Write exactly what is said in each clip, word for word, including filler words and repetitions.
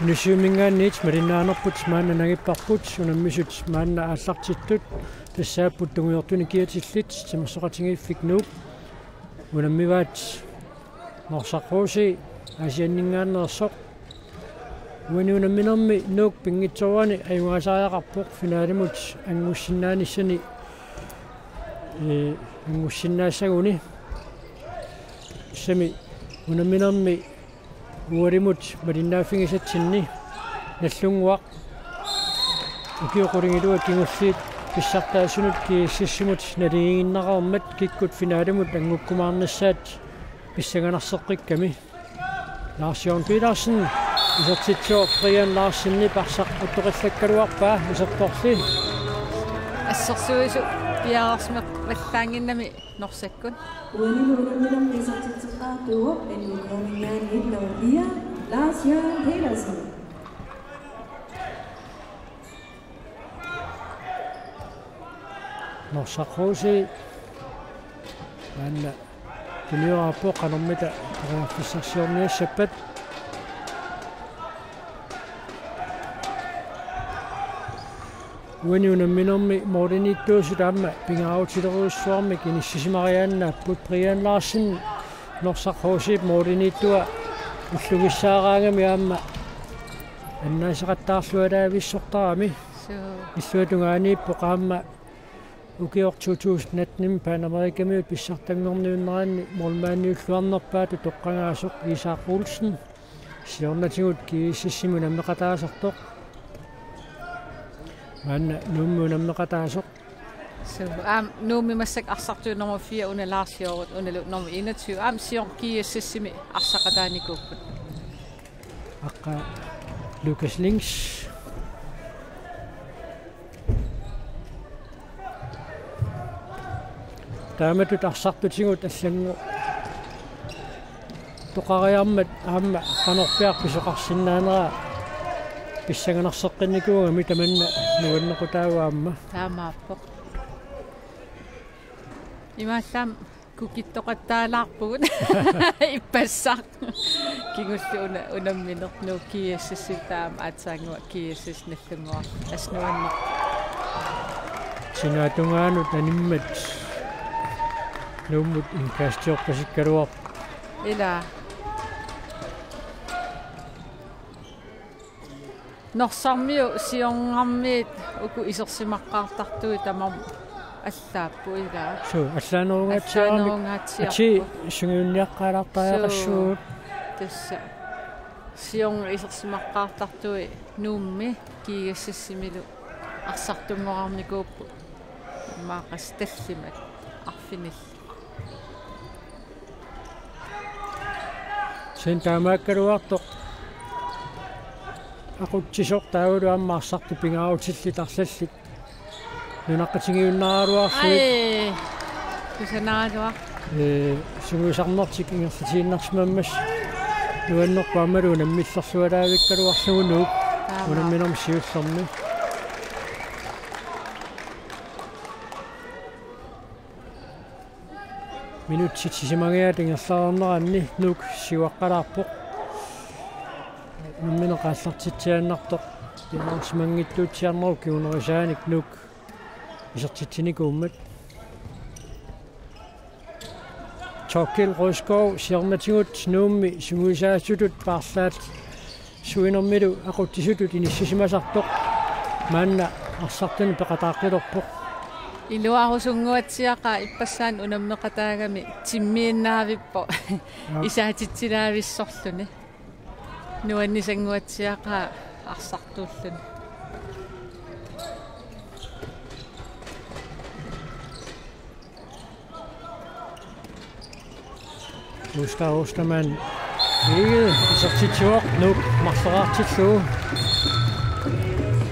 Inussivimminngaanniit malinnaanerput maanna nangipparput, unammisut maanna aallartittut tassaapput tungujortunik kiatillit, timersoqatigiiffik Nuuk unammivaat Norsaq H C Aasianninngaanneersoq. Uani unamminermi Nuuk pinngitsoorani ajugaasariaqarpoq finalimut angussinnaanissanni, ee, angussinnaassaguni. Tassami unamminermi ualimut malinnaaffigisatsinni Nagdlunguaq ukiut qulingiluat kingulliit pissartaasunut GSS-imut naligiinnarmat kikkut finalimut angukkumaarnissaat pissanganarseqqikkami. Lars Jørgen Petersen isertitsivoq Brian Larsenip arsaq uttoqillakkaluarpaa isertorli. Assersuisoq piareersimaarpallaannginnami Norsakkut. Uanilu unamminermi isertitseqqaartuuvoq N U K-minngaanniit nummer fire, Lars Jørgen Petersen. Norsaq H C maanna tuniorarpoq qanormita periarfissarsiorniassappat. Uani unamminermi mooliniittuusut aamma pingaarutilerujussuarmik inissisimariaannaapput. Brian Larsen, Norsaq H C-p mooliniittua ullugissaaraangami aamma annaaseqattaarlualaavissortarami. Suu. Illuatungaaniippoq aamma ukioq to tusind atten Panamerikamiut pissartanngorniunneranni målmandiulluarnerpaatut toqqagaasoq Isak Olsen. Siornatigut GSS-imi unammeqataasartoq. Maanna Nuummi unammeqataasoq. Suu, aamma Nuummi massakkut arsartuut nummer fire una Lars Jørgen, unalu nummer enogtyve. Aamma sioqqat GSS-imi arsaqataanikuupput. Aqqa Lukas Lings. Taamatut arsartutigut allanngutoqariarmat aamma qanorpiaq pisoqarsinnaanera pissanganarseqqinnikuugami, tamanna nuannequtaavoq aamma. Taamaappoq. Imaallaat kukittoqattaalaarpugut ippassaq. Kingulleq una-, unammineq Nuuk GSS-ip taama aatsaannguaq GSS Nagdlunguaq. Asnuanneq. Sinaatungaanut animmat Nuummut indkastiorpasikkaluarpoq. Ila. Norsarmiut siornarmiit uku isersimaqqaartartui tamarmik allaapput, ilaa. Suu, allaanerungaatsiarami. Allaanerungaatsiarput. Atii sungiunniaqqaalaartariaqassuugut. Suu. Tassa. Siorna isersimaqqaartartui Nuummi GSS-imilu arsartunngorarnikuupput. Immaqa tallimat arfinillit. Sen taamaakkaluartoq aqutsisoq taavalu aamma arsartut pingaarutillit arlallit nunaqqatigiunnaaraluarlugit. Ai, kusanaarluaq. Ee, sungiusarnertik ingerlatiinnarsimammassuk nuannerpoq aammalu unammillerlualaavikkaluarlugu Nuuk. Taamaappoq. Unamminermi siullermi. Minutsit sisamangajaat ingerlareerneranni Nuuk siuaqqalaarpoq. Unammineq aallartitsiaannartoq piareersimanngitsuutsiarnerup kingunerisaanik Nuuk isertitsinikuummat. Thorkild Rødskov siornatigut Nuummi sungiusaasutut paarlaat suinermilu aqutsisutut inissisimasartoq maanna arsartunik peqataaqqilerpoq. Iluarusunnguatsiaqaaq, ippassaq unammeqataagami timmiinnaavippoq. Aap. Isaatitsilaavissorluni. Nuannisannguatsiaqaaq arsartuulluni. Gustav Ostermann. Egede isertitsivoq Nuuk marseraartillugu.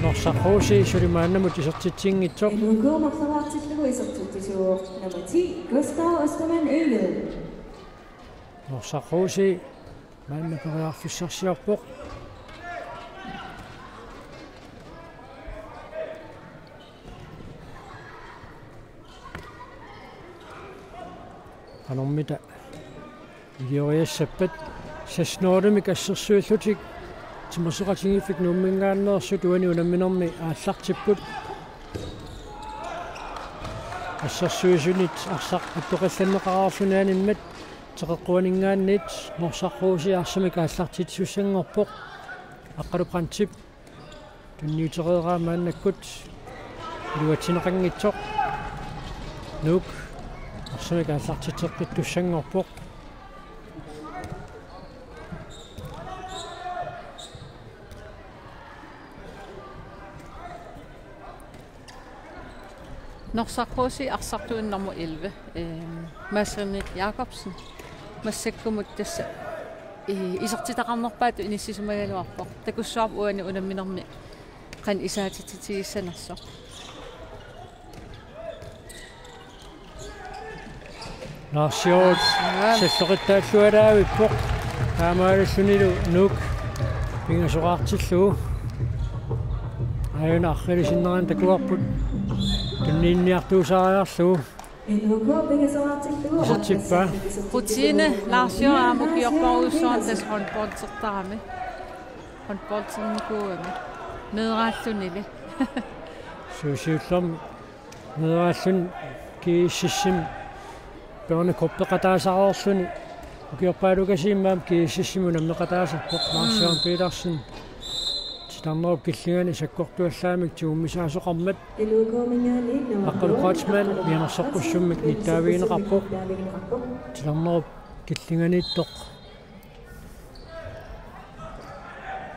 Norsaq H C suli maannamut isertitsinngitsoq. N U K marseraartillugu isertitsivoq nummer ti, Gustav Ostermann Egede. Norsaq H C maanna periarfissarsiorpoq. Qanormita ilioriassappat? Seks nul-imik assersuillutik Timersoqatigiiffik Nuumminngaanneersut uani unamminermi aallartipput. Assersuisunit arsaq attoqqillanneqareerluni animmat teqeqquaninngaanniit Norsaq H C arsamik aallartitsisussanngorpoq. Aqqalu Brandtip tunniutereeraa maannakkut iluatsineqanngitsoq. Nuuk arsamik aallartitseqqittussanngorpoq. Norsaq H C arsartuunik nummer elleve, ehm, Mads Henrik Jakobsen. Massakkumut tassa, eh, isertitaqarnerpaatut inissisimagaluarpoq. Takussuarput uani unamminermi qanoq isaatitsitigissanersoq. Lars Hjort Lars Hjort. Salloqittaalluaraavippoq. Taamaalillunilu Nuuk pingasoqartillugu. Aajuna arrilisinnerani takuarput. Tunniunniartuusaariarlugu. N H K pingasoqartillugu. Isertippaa. Rutine, Lars Hjort aamma ukiorparujussuarni tassa håndboldertarami. Håndboldernikuugami. Meeraallunili. Suusiullermi meeraalluni G S S-imi børnecuppeqataasareerluni. Ukiorpaalukasimmi aamma G S S-imi unammeqataasarpoq. Mm. Lars Jørgen Petersen. Titarnerup killingani sakkortuallaamik tigummisaasoqarmat. Aqqalu Kreutzmann mianersoqqussummik nittaavigineqarpoq. Titarnerup killinganiittoq.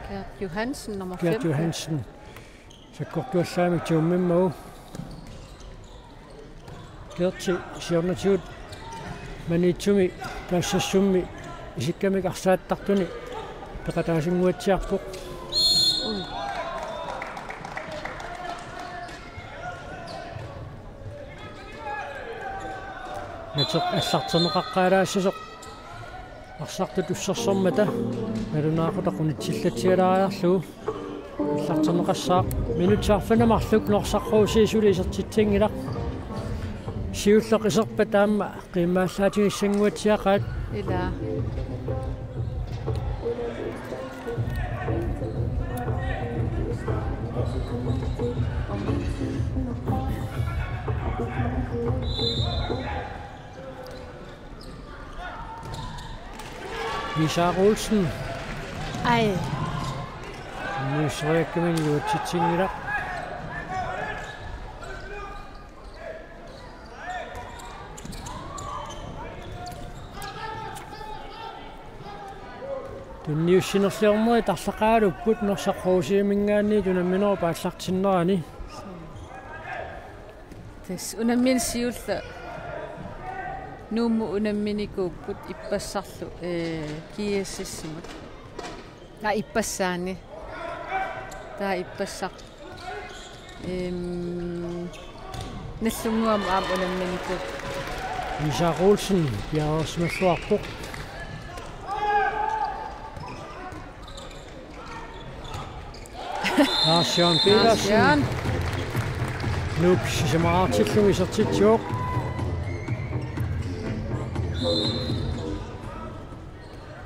Gert Johansen, nummer Gert femten. Johansen. Sakkortuallaamik tigummimmagu. Gerti siornatigut Maniitsumi taassassummi isikkamik arsaattartuni peqataasinnguatsiarpoq. Ui. Nateq allarterneqaqqaalaassasoq. Arsartut ussersormata nalunaaqutaq unitsillatsialaariarlugu. Allarterneqassaaq. Minutsit arfineq-marluk Norsaq H C suli isertitsinngilaq. Siulleq iserpat aamma qiimmaallaatigissannguatsiaqaat. Ilaa. Isak Olsen. Ai. Nuuseriakkaminik iluatsitsinngilaq. Tunniussinerliornerit arlaqaalupput Norsaq H C-minngaanniit unamminerup aallartinnerani. Tassa unammineq siulleq Nuummut unamminikuupput ippassarlu, eh, G S S-imut. Aa, ippassaani. Taava ippassaq. Ehm, Nagdlunguamut aamma unamminikuupput. Isak Olsen piareersimalluarpoq. Lars Jørgen Petersen. Lars Jørgen. Nuuk sisamaraartillugu isertitsivoq.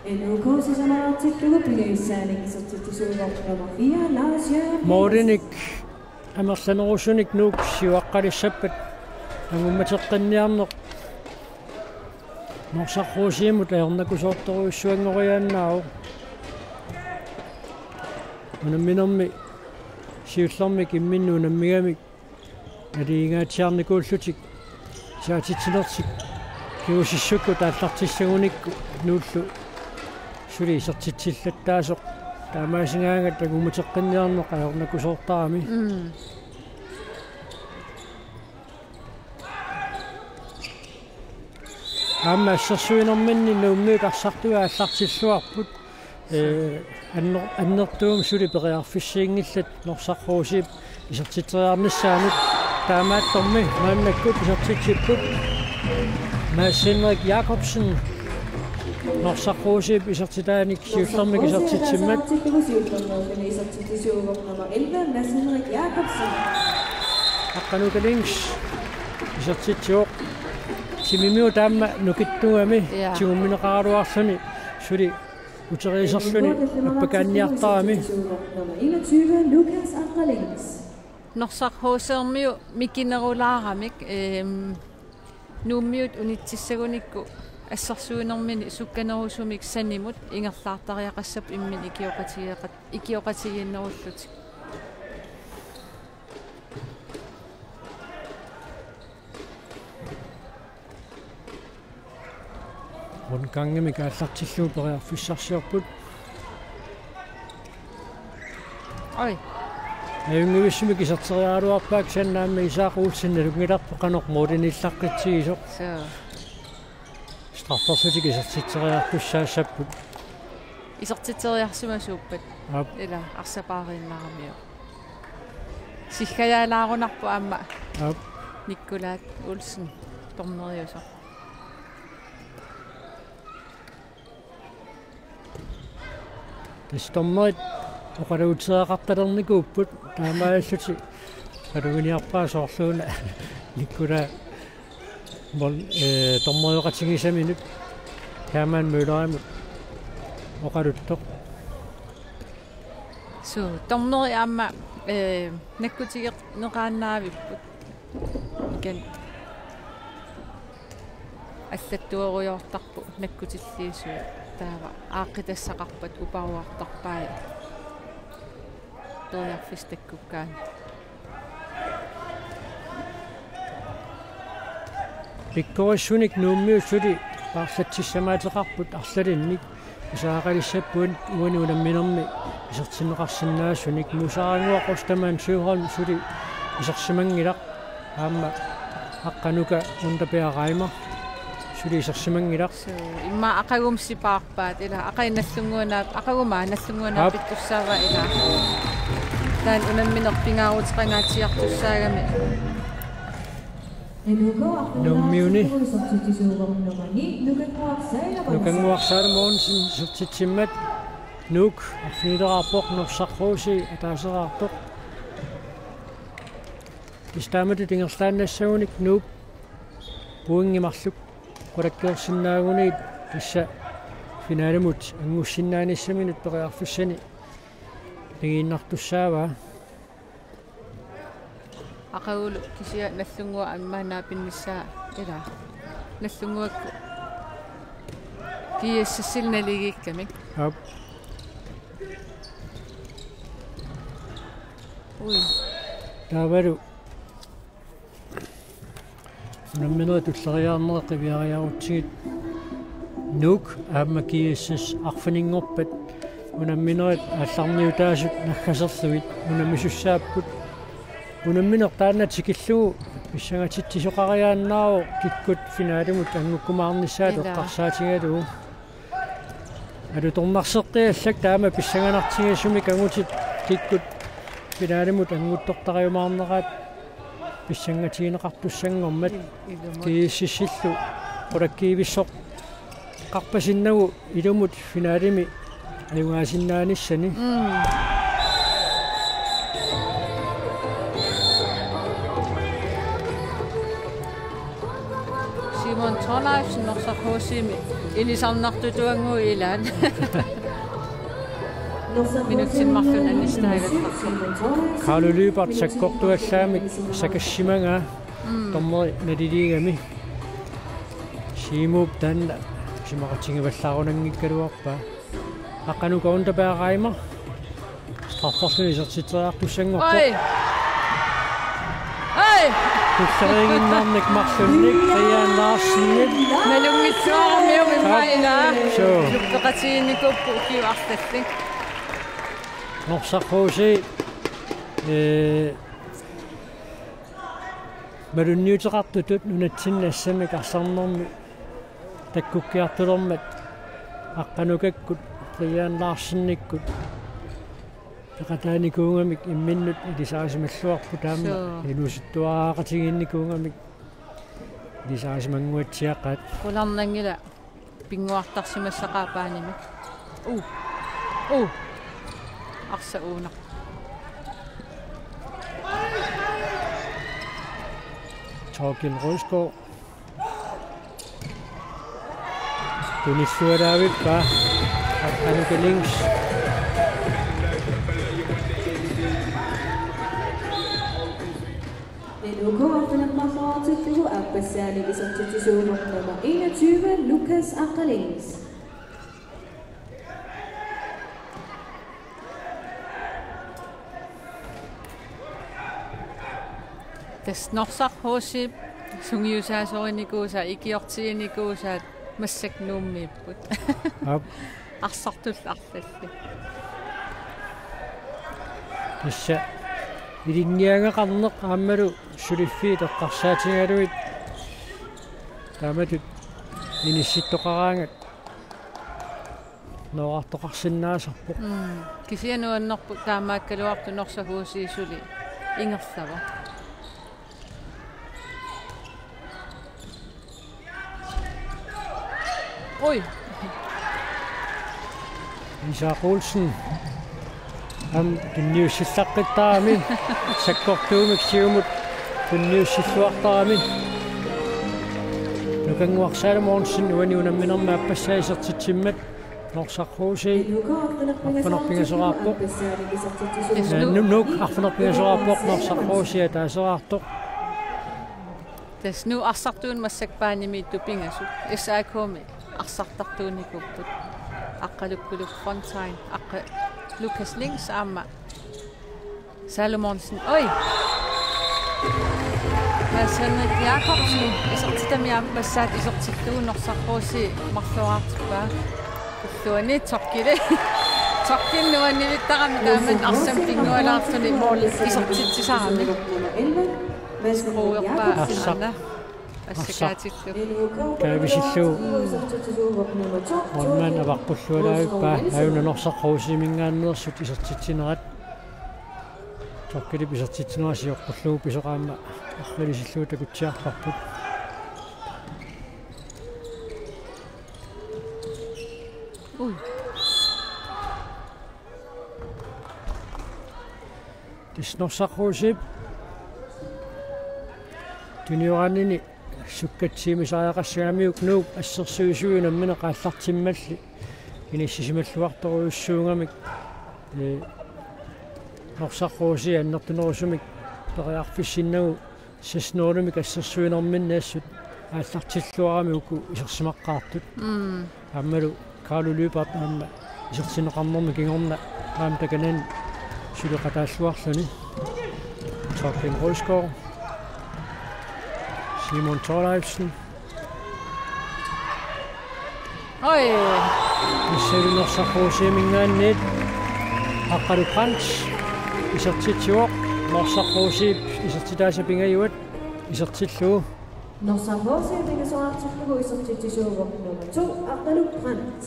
N H K sisamaraartillugu pingajussaanik isertitsisuuvoq nummer fire, Lars Jørgen Petersen. Målinik amerlanerusunik Nuuk siuaqqalissappat angummateqqinniarneq Norsaq H C-mut ajornakusoortorujussuanngoriaannaavoq. Unamminermi siullermik imminnut unammigamik naligiingaatsiarnikuullutik isaatitsinertik kingusissukkut aallartissagunikku Nuullu suli isertitsillattaasoq taamaasigaangat angummateqqinniarneq ajornakusoortarami. Mm. Aamma assersuinerminni Nuummiut arsartui aallartilluarput. Ee, anner-, annertuumik suli periarfissiinngillat Norsaq H C-p isertitseriarnissaanut. Taamaattormi maannakkut isertitsipput Mads Henrik Jakobsen. Norsaq H C-p isertitaanik siullermik isertitsimmat. Aqqanuka Lyngs isertitsivoq. Timimiu taama nukittugami. Ja. Tigummineqaraluarluni suli Uteriiserluni appakaanniartarami. Nummer enogtyve, Lukas Aqqalings. Norsaq H C-miut mikinerulaaramik, ehm, Nuummiut unitsissagunikku assersuinermini sukkanerusumik sanimut ingerlaartariaqassapput imminut ikioqatigeeqat-, ikioqatigiinnerullutik. Rundgangimik aallartillugu periarfissarsiorput. Oj. Ajunngivissumik iserteriaraluarpaat, kisianni aamma Isak Olsen nalunngilarput qanoq måliniillaqqitsigisoq. Soo. Strafferlutik isertitseriartussaassapput. Isertitseriarsimasuuppat. Aap. Ila arsapaariinnaramiuk. Siggajaalaarunarpoq aamma. Aap. Nikolaj Olsen dommeriusoq. Tassa dommerit oqaluuteriaqartalernikuupput, taamaalillutik paluginiarpaa soorluuna Nikolaj Mol-, eh, dommerioqatigisaminut Hermann Møllerimut oqaluttoq. Suu, dommeri aamma, eh, nakkutigineqaannaavipput. Ikan allattuerujoortarput nakkutilliisuat, taava aaqqitassaqarpat uparuartarpai periarfissat takkukkaanni. Pikkorissunik Nuummiut suli paarlatsissamaateqarput arlalinnik, pisariaqalissappat uani unamminermi isertinneqarsinnaasunik. Musaarannguaq Ostermann Søholm suli isersimanngilaq, aamma Aqqanuka Underberg Reimer suli isersimanngilaq. Suu, immaqa aqagumut sipaarpaat, ila aqagu Nagdlunguanaap, aqagumut Nagdlunguanaap. Aap. Pittussaavaa ila. Taanna unammineq pingaaruteqangaatsiartussaagami. Nuummiuni. Nukannguaq Salomonsen isertitsimmat. Nuuk arfinileraarpoq, Norsaq H C ataaseraartoq. Tassa taamatut ingerlaannassagunik Nuup pointit marluk qulakkeersinnaagunigit tassa finalemut anngussinnaanissaminut periarfissani pigiinnartussaavaa. Aqagulu kisianni Nagdlunguaq aamma naapinnissaa ila. Nagdlunguakkut GSS-illu naligiikkamik. Aap. Ui. Taavalu unamminerit tulleriiaarnerit qiviariarutsigit Nuuk aamma GSS arfininngorpat unamminerit aallarniutaasut naggaserlugit unammisussaapput. Unammineq taanna tikillugu pissangatitsisoqariaannaavoq kikkut finalemut anngukkumaarnissaat. Ila. Eqqarsaatigalugu. Alutornarseqqit allak taama pissanganartigisumik angutit kikkut finalemut annguttortariumaarneraat pissangatigineqartussanngormat. Mm, ilumut. GSS-illu qulakkiivissoq qarpasinnagu ilumut finalemi ajugaasinnaanissaani. Mm. Simon Thorleifsen Norsaq H C-mi ilisarnartutuannguit ilaat. Minutsit marluk annistaagatta. Carlo Lyberth sakkortuallaamik sakassimagaa. Mm. Dommeri naliliigami. Siumup taanna isumaqatigivallaarunanngikkaluarpaa. Aqqanuka Underberg Reimer. Strafferluni isertitseriartussanngorpoq. Oi! Oi! Tulleriiginnarnik marlunnik Brian Larsenip. Nalunngitsuaramiuk immaqa ila. Suu. Luppeqatigiinnikuupput ukiut arlallit. Norsaq H C, eh, malunniuteqartutut nunatsinni assammik arlarnermi takkukkiartulermat Aqqanukakkut Brian Larsenikkut peqataanikuugamik imminnut ilisarisimalluarput, taama. Suu. Inuusuttuaraqatigiinnikuugamik ilisarisimannguatsiaqaat. Qularnanngilaq pinnguartarsimassaqaaq paanimi. Uh. Uh. Arsaq uunaq. Thorkild Røsgaard. Tunillualaavippaa. Anuka Lings. N U K arfineq-marloraartillugu aappassaanik isertitsisuuvoq nummer enogtyve, Lukas Aqqalings. Tassa Norsaq H C-p sungiusaasorinikuusaat, ikiortiginikuusaat massakkut Nuummiipput. Aap. Arsartullu arlallit. Tassa ilinniagaqarneq aammalu suliffiit eqqarsaatigalugit taamatut inissittoqaraangat nooraartoqarsinnaasarpoq. Mm. Kisianni nuannerpoq taamaakkaluartoq Norsaq H C suli ingerlavoq. Oj. Isak Olsen. Aamma tunniussillaqqittaarami. Sakkortuumik siumut tunniussilluartarami. Nukannguaq Salomonsen uani unamminermi aappassaa isertitsimmat. Norsaq H C arfineq-pingasoraarpoq. Ee, Nu-, Nuuk arfineq-pingasoraarpoq, Norsaq H C ataaseraartoq. Tassa Nuuk arsartuuneq massakkut baanimiittut pingasut. S A K-mi arsartartuunikuupput. Aqqalukkuluk Fontain, Aqqa Lukas Lings aamma Salomonsen. Oj! Mads Henrik Jakobsen isertitami aappassaat isertillugu Norsaq H C marloraartippaa. Ulluani Torkili. Torkil nuannivittarami taamani arsamik pinngualaarluni mål isertitsisarami. Skruerpaa Arsaq. Aana. Arsaq. Assakaatillu. Kaavisillugu. Målmand avaqqullualaavippaa. Aajuna Norsaq H C-minngaanneersut isertitsinerat. Torkilip isertitsinera sioqqullugu pisoq aamma arrilisillugu takutsiarparput. Ui. Tassa Norsaq H C-p tuniorarnini sukkatsiimisariaqassagamiuk Nuuk assersuisui unammineq aallartimmalli inissisimalluartorujussuugamik, ee, Norsaq H C annertunerusumik periarfissinnagu seks nul-imik assersuinerminni assut aallartilluarami uku isersimaqqaartut. Mm. Aammalu Carlo Lyberth aamma isertinneqarnermi kingorna aamma takanani suleqataalluarluni. Torben Rødskov. Simon Thorleifsen. Oj. Missalu Norsaq H C-minngaanniit Aqqaluk Brandt isertitsivoq. Norsaq H C-p isertitaasa pingajuat isertillugu. Norsaq H C pingasoraartillugu isertitsisuuvoq nummer to, Aqqaluk Brandt.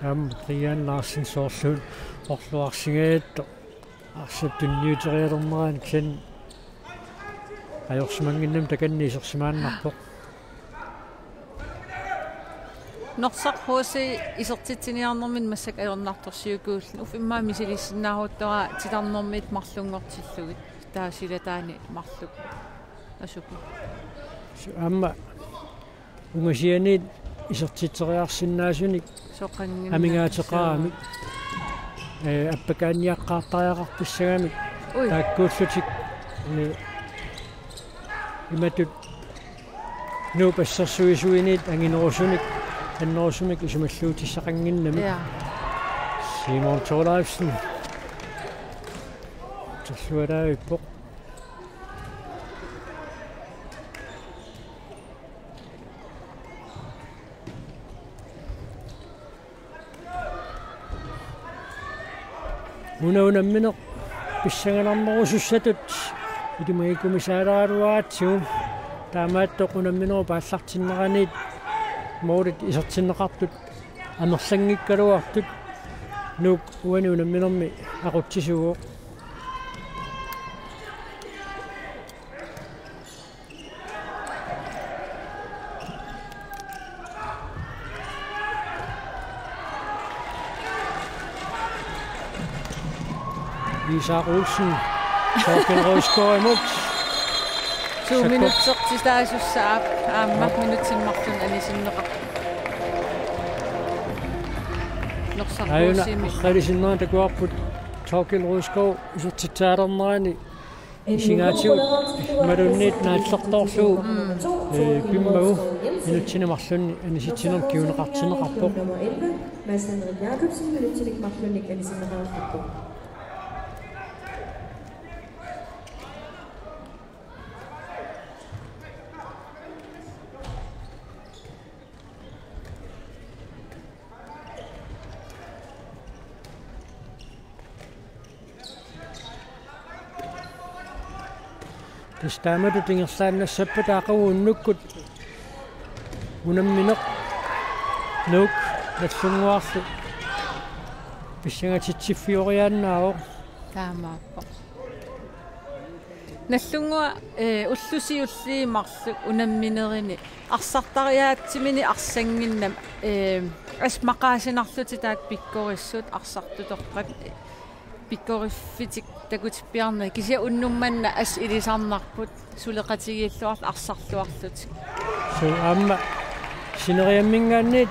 Aamma Brian Larsen soorlu orluarsigaattoq arsap tunniuterialernerani kisianni ajorsimannginnami takanni isersimaannarpoq. Norsaq H C isertitsiniarnermini massakkut ajornartorsiukuulluni. Uffa immaqa misilissinnaaruuttoq titarnermiit marlunngortillugit. Taava silataani marluk. Asuku. Su-, aamma ungasianiit isertitseriarsinnaasunik soqanngimmat amigaateqaramik. Ee, appakaanniaqqaartariaqartissagamik. Ui. Taakkuullutik, ee, imatut Nuup assersuisuiniit anginerusunik, annerusumik isumalluutissaqannginnami. Ja. Simon Thorleifsen. Terlualaavippoq. Una unammineq pissanganarnerusussatut ilimagikummisaaleraluaratsigu, taamaattoq unamminerup aallartinneraniit målit isertinneqartut amerlanngikkaluartut Nuuk uani unamminermi aqutsisuuvoq. Isak Olsen, Torkild Rødskov imod. To Sakko. Minutsertitaasussaap aamma Aap. Minutsimmarlun anisinneqarpoq. Aajuna Norsaq Rosimi. Arralisinnerani takuarput Torkild Rødskov isertitsaalernerani isigaatigut malunnit naallertoorlugu, mm, ee, pimmagu minutsini marlunni anisitsinermut kinguneqartinneqarpoq. Mads Henrik Jakobsen, minutsinik marlunnik anisinneqarpoq. Tassa taamatut ingerlaannassappata aqagu unnukkut unammineq Nuuk Nagdlunguarlu pissangatitsiffioriaannaavoq. Taamaappoq. Nagdlunguaq, ee, ullut siulliit marluk unamminerini arsartariaatsimini arsannginnami, ee, assut maqaasinarlutik taakku pikkorissut arsartutoqqat, ee, pikkoriffitik takutippiarnagit, kisianni unnuk manna assut ilisarnarput suleqatigiilluarlutik arsarluarlutik. Suu, aamma sineriamminngaanniit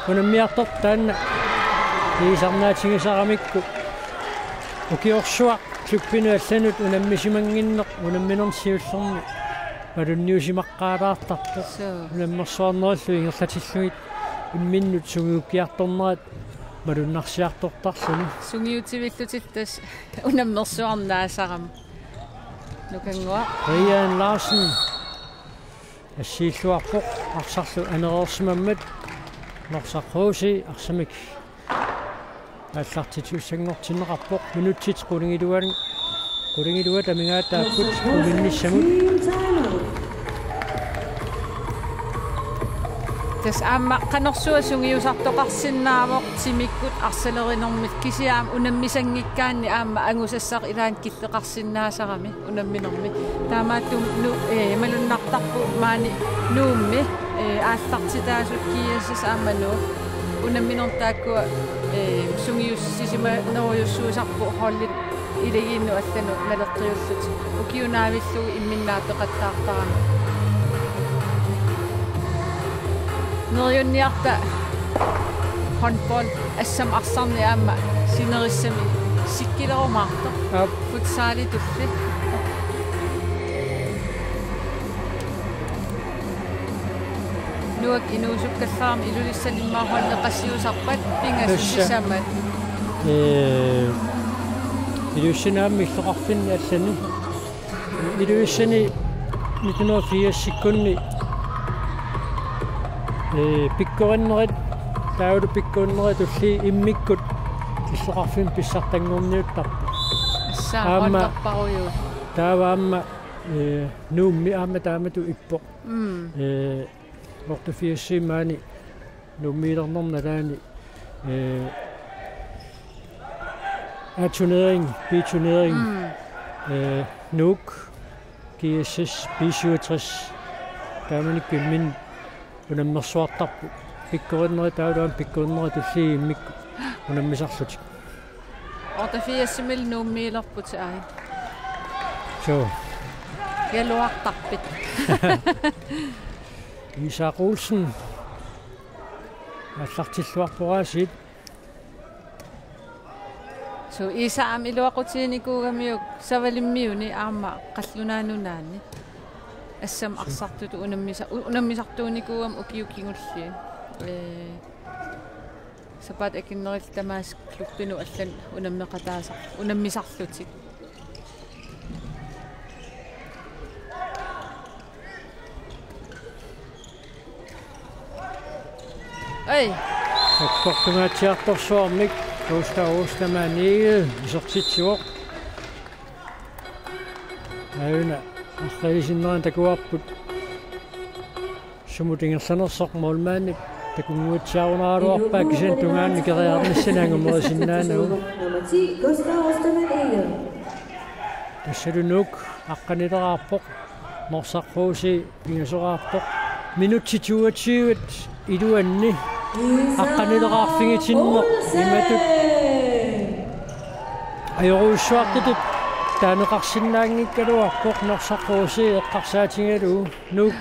unammiartortut taanna ilisarnaatigisaramikku ukiorsuaq klubbinut allanut unammisimannginneq unamminermi siullermi malunniusimaqqaalaartarpoq. Suu. Unammersuarnerullu ingerlatillugit imminnut sungiukkiartornerat malunnarsiartortarluni. Sungiutivillutik tassa unammersuarneq naasarami. Nukannguaq. Brian Larsen assiilluarpoq arsarlu anereersimammat. Norsaq H C arsamik aallartitsisussanngortinneqarpoq. Minutsit qulingiluan-, qulingiluat amigaataapput qulinnissamut. Tassa aamma qanorsuaq sungiusartoqarsinnaavoq timikkut arsalerinermik, kisianni aamma unammisanngikkaanni aamma angusassaq ilaanni killeqarsinnaasarami unamminermi. Taamaattumik nu-, ee, malunnartarpoq maani Nuummi, ee, aallartitaasut G S S aamma Nuuk. Unamminermi taakkua, ee, sungiussisimanerujussuusarput holdit ilagiinnut allanut naleqqiullutik. Ukiut naavillugu imminnut peqattaartarami. Neriunniarta håndbold assammik arsarneq aamma sinerissami sikkilerumaartoq. Aap. Futsalitulli. Nuuk inuusukkallarami Ilulissani immaqa holdi qassiusarpat pingasut? Tassa sisamat? Ee, Ilulissani aamma illoqarfinni allani. Ilulissani nitten hundrede og firsikkunni, ee, pikkorinnerit, taavalu pikkorinnerit tulliit immikkut illoqarfimmut pissartanngorniuttarput. Tassa aamma holderparujuit. Taava aamma, ee, Nuummi aamma taamatut ippoq. Mm. Ee, otteogfirsimi maani Nuummiilernermi nalaani, ee, A-turnering, B-turnering, mm, ee, Nuuk, G S S, B syvogtres, taamanikkut imminnut unammersuartarput. Pikkorinnerit taavalu aamma pikkorinnerit tulliit immikkut unammisarlutik. Otteogfirsimili Nuummiilerputit, aaj. Suu. Iluartarpit? Isak Olsen. Aallartilluarpoq aasiit. Suu, Isak aamma iluaqutiginikuugamiuk Savalimmiuni aamma Qallunaat Nunaanni. Assammik arsartutut unammisa-, u-, unammisartuunikuugami ukiut kingulliit. Ee, sapaatip akunneri tamaasa klubbinut allanut unammeqataasar-, unammisarlutik. Ei. Sakkortungaatsiartorsuarmik Gustav Ostermann Egede isertitsivoq. Aajuna arralisinnerani takuarput sumut ingerlanersoq målmandip takunnguatsiarunaraluarpaa, kisianni tungaanut nikeriarnissani angumerisinnaanagu. Nummer ti, Gustav Ostermann Egede. Tassalu Nuuk aqqanileraarpoq. Norsaq H C pingasoraarpoq. Minutsit toogtyve iluanni aqqanileraarfigitinneq imatut Ajorujussuartutut taaneqarsinnaanngikkaluarpoq Norsaq H C eqqarsaatigalugu. Nuuk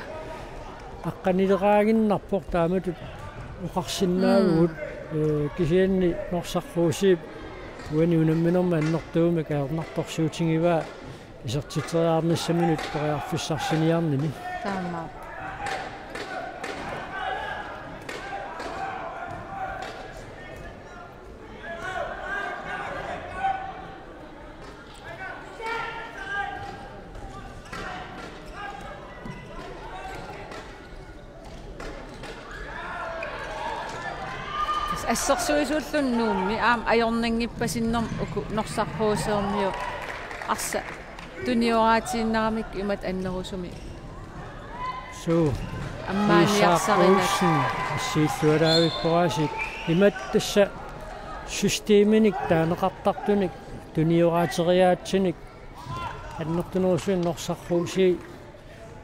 aqqanileraannginnarpoq taamatut oqarsinnaavugut. Mm. Ee, kisianni Norsaq H C-p uani unamminermi annertuumik ajornartorsiutigivaa isertitseriarnissaminut periarfissarsiniarnini. Taamaappoq. Assersuisuulluni Nuummi aamma ajornanngippasinnermi uku Norsaq H C-rmiut arsaq tunioraatinnaramik imatut annerusumik. Suu. Ammaaniarsarineq. Isak Olsen, assiillualaavippoq aasiit. Imatut tassa systeminik taaneqartartunik, tunioraateriaatsinik, annertunerusumik Norsaq H C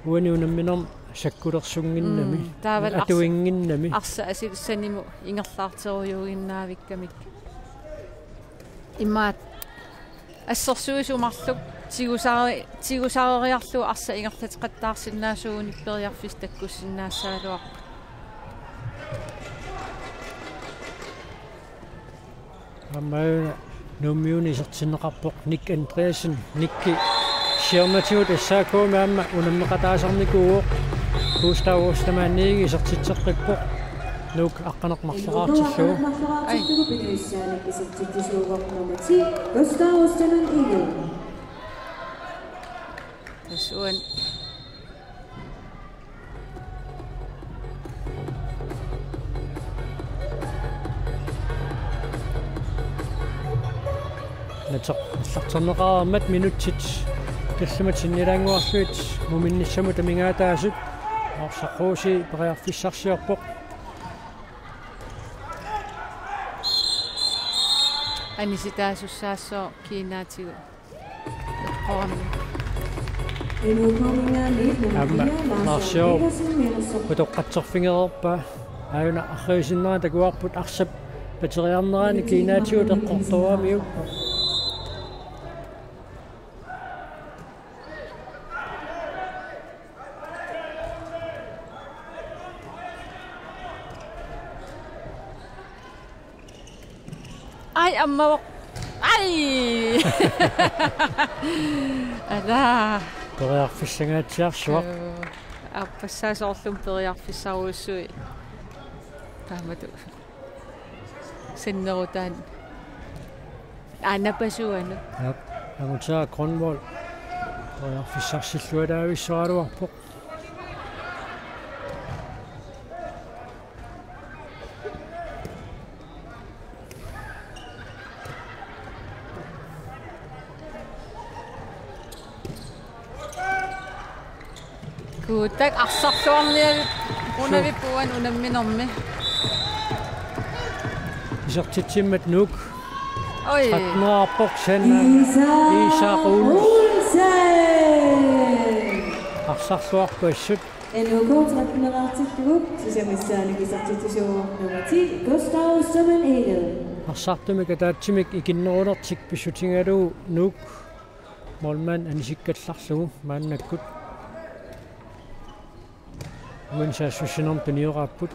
uani unamminermi sakkulersunnginnami. Mm, taavalu arsa-, atuinnginnami. Arsaq asuli sanimut ingerlaartorujuuginnaavikkamik. Imaattoq assersuisuulluni tigusari-, tigusareriarlugu arsaq ingerlateqattaarsinnaasuugunik periarfissaq takkussinnaassagaluarpoq. Aamma Nuummiuni isertinneqarpoq Nick Andreasen, Nicky siornatigut S A K-mi aamma unammeqataasarnikuuvoq. Gustav Ostermann-ip isertitseqqippoq. Nuuk aqqaneq-marloraartillugu. Ai. Gustav Ostermann Egede. Tassa uani. Nateq aallarterneqareermat minutsit tallimat sinnilaannguarlugit muminnissamut amigaataasut Norsaq H C periarfissarsiorpoq. Anisitaasussaassaaq kiinaatigut. Aamma Marsiooq utoqqatserfigereerpaa. Aajuna arriisinnera takuarput arsap pateriarnerani kiinaatigut eqqortooramiuk. Ai, ammavoq. Ai! Ala. Periarfissangaatsiarsuaq. Joo. Aappassaa soorlumi periarfissarujussuit. Taamatut. Sinnerutaanni. Aa, napasuanut. Aap, Angutaa Grønvold. Periarfissarsillualaavissoraluarpoq. Kuutak arsarluarniarput. Suu. Unavippoq uani unamminermi. Isertitsimmat Nuuk. Oj. Trettenerarpoq Sanna. Isak. Isak Olsen. Olsen. Arsarluarput assut. N K tretten-eraartillugu sisamissaanik isertitsisuuvoq nummer ti, Gustav Sømmen Egede. Arsartumik ataatsimik ikinnerunertik pissutigalugu Nuuk målmand anisikkallarlugu maannakkut. Uani saassussinermut tunioraapput.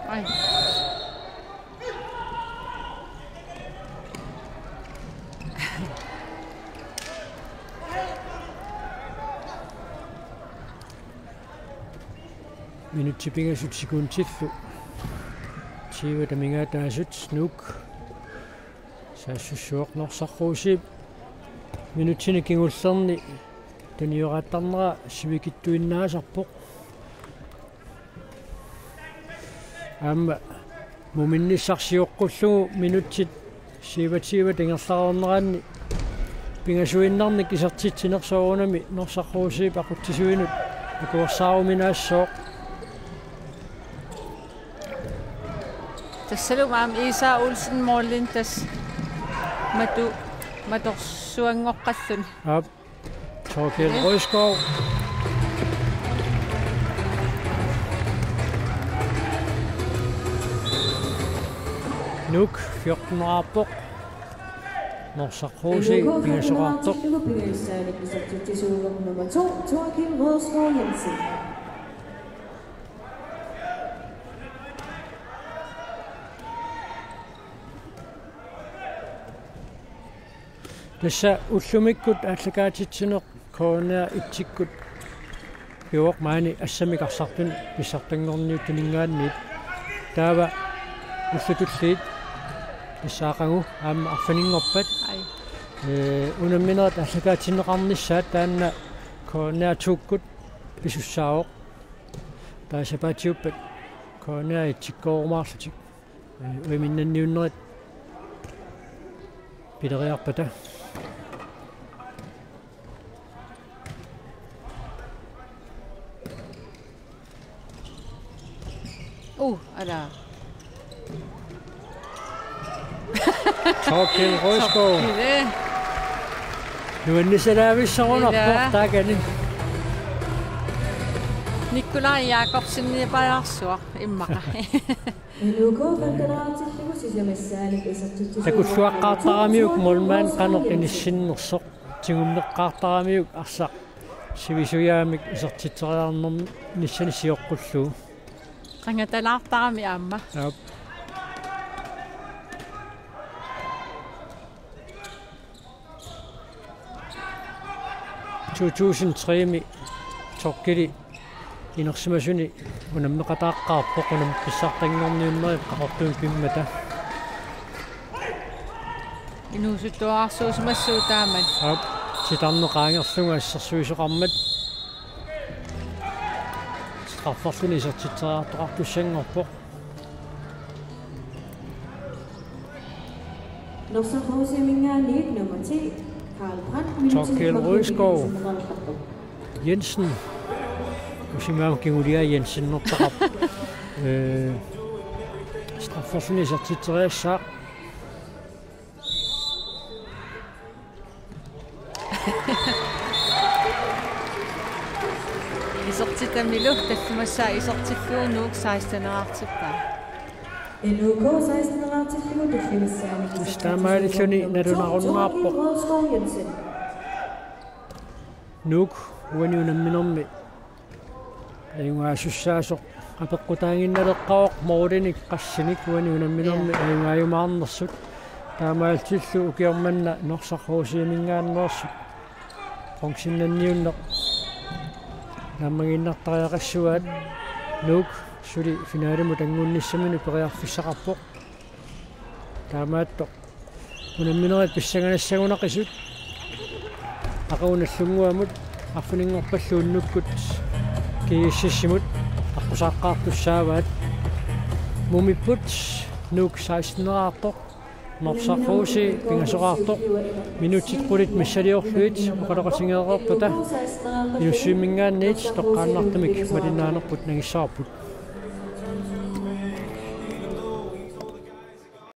Ai. Minutsit pingasut sekundillu tyve amigaataasut Nuuk. Saassussivoq Norsaq H C-p minutsini kingullerni tunioraattarnera sivikitsuinnaasarpoq. Aamma muminnissaq sioqqullugu minutsit syvogtyve ingerlareerneranni pingasuinnarnik isertitsineq soorunami Norsaq H C-p aqutsisuinut akuersaaruminaassooq. Tassalu aamma Isak Olsen målin tassa matu-, matorsuanngoqqalluni. Aap. Torkild Rødskov. Nuuk fjorten-erpoq. Norsaq H C pingasoqartoq. Nummer to, Torkild Rødskov Jensen. Tassa ullumikkut aallakaatitsineq K N R et-ikkut pivoq maani assammik arsartunik pissartanngorniuttuninngaanniit. Taava ullut tulliit tassa aqagu aamma arfininngorpat. Ai. Ee, unamminerit aallakaatinneqarnissaat taanna K N R to-kkut pisussaavoq. Taava sapaatiuppat K N R et-ikkoorumaarlutik. Ee, uiminnanniunnerit pileriarpata. Uh, ala. Torkild Rødskov. Torkild, eh. Nuannisalaavissorunarpoq. Ila. Taakani. Nikolaj Jakobsenipajaarsuaq immaqa. Takulluaqqaartaramiuk målmand qanoq inissinnersoq. Tigummeqqaartaramiuk arsaq sivisujaamik isertitseriarnissani sioqqullugu. Qangatalaartarami aamma. Aap. To tusind tre-mi Torkildi inersimasuni unammeqataaqqaarpoq, unammik pissartanngorniunnerit Qaqortumi pimmata. Inuusuttuararsuusimassuuvoq taamani. Aap, titarneq qaangerlugu assersuisoqarmat. Strafferluni isertitseriartoqartussanngorpoq. Norsaq H C-minngaanniit nummer ti, Karl Brandt, Torkild Rødskov Jensen. Usimaam kingulia Jensenertaqarpoq. Ee, strafferluni isertitseriassaaq. Isertitamilu tallimassaa isertillugu Nuuk seksten-eraartippaa. N U K seksten-eraartillugu tulliussaanik isertitsillugu taamaalilluni nalunarunnaarpoq. Nuuk uani unamminermi ajugaasussaassasoq apeqqutaaginnaleqqavoq målinik qassinik uani unamminermi, ja, ajugaajumaarnersut. Taamaalillutillu ukioq manna Norsaq H C-minngaanneersut bronzennanniunneq naammagiinnartariaqassuaat. Nuuk suli finalimut anngunnissaminut periarfissaqarpoq. Taamaattoq unamminerit pissanganassagunaqisut aqagu Nagdlunguamut arfininngorpat unnukkut GSS-imut aqqusaqqaartussaavaat. Mumipput Nuuk seksten-eraartoq, Norsaq H C pingasoqartoq, minutsit qulit missiliorlugit oqaloqatigeereerpata Inussivimminngaanniit toqqaannartumik malinnaanerput nangissavarput.